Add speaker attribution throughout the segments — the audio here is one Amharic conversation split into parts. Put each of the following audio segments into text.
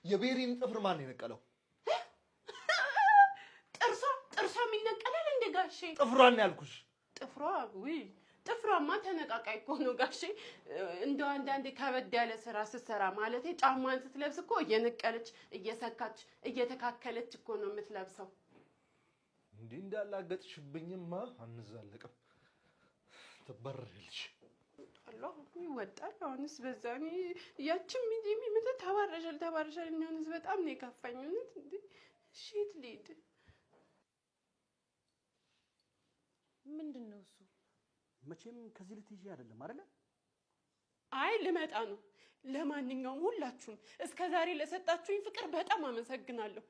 Speaker 1: የቤሪን ጥፍር ማን የነቀለው?
Speaker 2: ጥርሷ ጥርሷ የሚነቀላል እንደ ጋሼ?
Speaker 1: ጥፍሯን ያልኩሽ።
Speaker 2: ጥፍሯ? ውይ፣ ጥፍሯማ ተነቃቃይ እኮ ነው ጋሼ። እንደው አንዳንዴ ከበድ ያለ ስራ ስትሰራ፣ ማለቴ ጫማን ስትለብስ እኮ እየነቀለች፣ እየሰካች፣ እየተካከለች እኮ ነው የምትለብሰው።
Speaker 1: እንዲህ እንዳላገጥሽብኝማ አንዛለቅም። ትባረሪያለሽ።
Speaker 2: አላህ ይወጣል። አሁንስ በዛ። እኔ ያችም የሚመጣ ተባረሻል ተባረሻል። እኔ አሁንስ በጣም ነው የከፋኝ። እውነት እንዴ፣ እሺ የት ልሂድ?
Speaker 3: ምንድን ነው እሱ?
Speaker 4: መቼም ከዚህ ልትይዢ አይደለም አይደለ?
Speaker 2: አይ፣ ልመጣ ነው። ለማንኛውም ሁላችሁም እስከ ዛሬ ለሰጣችሁኝ ፍቅር በጣም አመሰግናለሁ።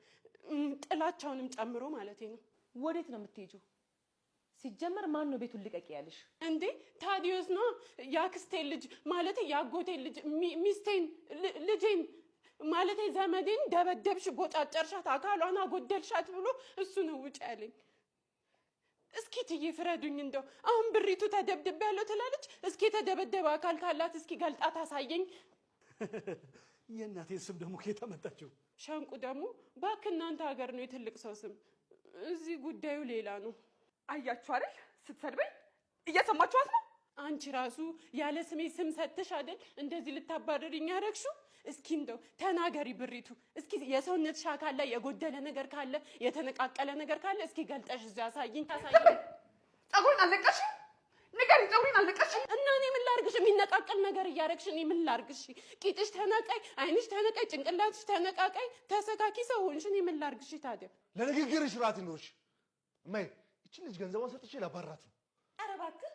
Speaker 2: ጥላቻውንም ጨምሮ ማለቴ ነው።
Speaker 3: ወዴት ነው የምትሄጂው? ሲጀመር ማን ነው ቤቱን ልቀቂ ያለሽ?
Speaker 2: እንዴ፣ ታዲዮስ ነው። የአክስቴን ልጅ፣ ማለቴ የአጎቴን ልጅ፣ ሚስቴን፣ ልጄን፣ ማለቴ ዘመዴን ደበደብሽ፣ ቦጫጨርሻት፣ አካሏን አጎደልሻት ብሎ እሱ ነው ውጭ ያለኝ። እስኪ ትዬ ፍረዱኝ። እንደው አሁን ብሪቱ ተደብድቤያለሁ ትላለች። እስኪ የተደበደበ አካል ካላት እስኪ ገልጣ ታሳየኝ።
Speaker 4: የእናቴን ስም ደግሞ ከየት አመጣችው?
Speaker 2: ሸንቁ ደግሞ እባክህ፣ እናንተ ሀገር ነው የትልቅ ሰው ስም፣ እዚህ ጉዳዩ ሌላ ነው።
Speaker 5: አያችሁ አይደል? ስትሰድበኝ እየሰማችኋት ነው።
Speaker 2: አንቺ ራሱ ያለ ስሜ ስም ሰጥተሽ አይደል እንደዚህ ልታባረሪኝ ያደረግሽው? እስኪ እንደው ተናገሪ ብሪቱ፣ እስኪ የሰውነትሽ አካል ላይ የጎደለ ነገር ካለ፣ የተነቃቀለ ነገር ካለ እስኪ ገልጠሽ እዚያ አሳይኝ።
Speaker 5: ዝም። ፀጉሬን አልነቀልሽም? ንገሪኝ፣ ፀጉሬን አልነቀልሽም?
Speaker 2: እና እኔ ምን ላርግሽ? የሚነቃቀል ነገር እያደረግሽ እኔ ምን ላርግሽ? ቂጥሽ ተነቃይ፣ አይንሽ ተነቃይ፣ ጭንቅላትሽ ተነቃቃይ፣ ተሰካኪ ሰው ሆንሽ። እኔ ምን ላርግሽ ታዲያ?
Speaker 1: ለንግግርሽ ስርዓት ይኑርሽ። እማዬ፣ ይችን ልጅ ገንዘቧን ሰጥቼ ላባራት ነው።
Speaker 3: ኧረ እባክህ፣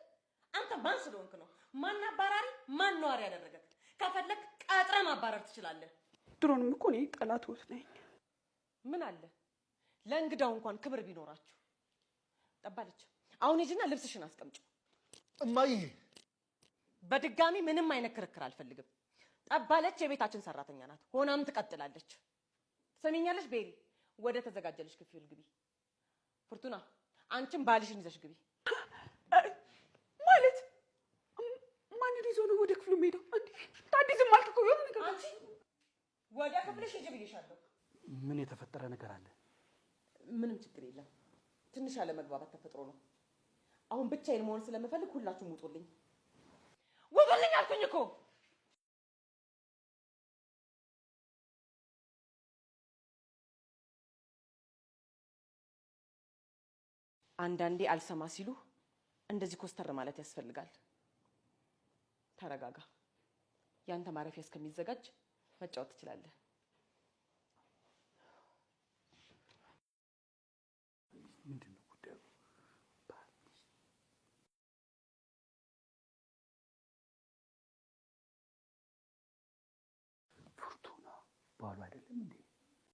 Speaker 3: አንተ ማን ስለሆንክ ነው? ማን አባራሪ ማን ነዋሪ ያደረገክ? ከፈለክ ቀጥረህ ማባረር ትችላለህ።
Speaker 5: ድሮንም እኮ እኔ ጠላትዎት ነኝ።
Speaker 3: ምን አለ ለእንግዳው እንኳን ክብር ቢኖራችሁ። ጠባለች፣ አሁን ሂጂና ልብስሽን አስቀምጪ።
Speaker 1: እማዬ።
Speaker 3: በድጋሚ ምንም አይነት ክርክር አልፈልግም። ጠባለች የቤታችን ሰራተኛ ናት፣ ሆናም ትቀጥላለች። ትሰሚኛለሽ ቤሪ? ወደ ተዘጋጀልሽ ክፍል ግቢ። ፍርቱና፣ አንቺም ባልሽን ይዘሽ ግቢ።
Speaker 5: ማለት ማንን ይዞ ነው ወደ ክፍሉ የሚሄደው? እንዴ ታዲ፣ ዝም አልክ እኮ፣ የሆነ ነገር
Speaker 3: አንቺ ወደ ክፍልሽ ሂጂ ብዬሻለሁ።
Speaker 4: ምን የተፈጠረ ነገር አለ?
Speaker 3: ምንም ችግር የለም። ትንሽ አለመግባባት ተፈጥሮ ነው። አሁን ብቻዬን መሆን ስለምፈልግ ሁላችሁም ውጡልኝ። ውጡልኝ አልኩኝ እኮ። አንዳንዴ አልሰማ ሲሉ እንደዚህ ኮስተር ማለት ያስፈልጋል። ተረጋጋ። ያንተ ማረፊያ እስከሚዘጋጅ መጫወት ትችላለህ።
Speaker 4: ምንድን ነው ጉዳዩ? ፍርቱና ባሉ አይደለም እንዴ?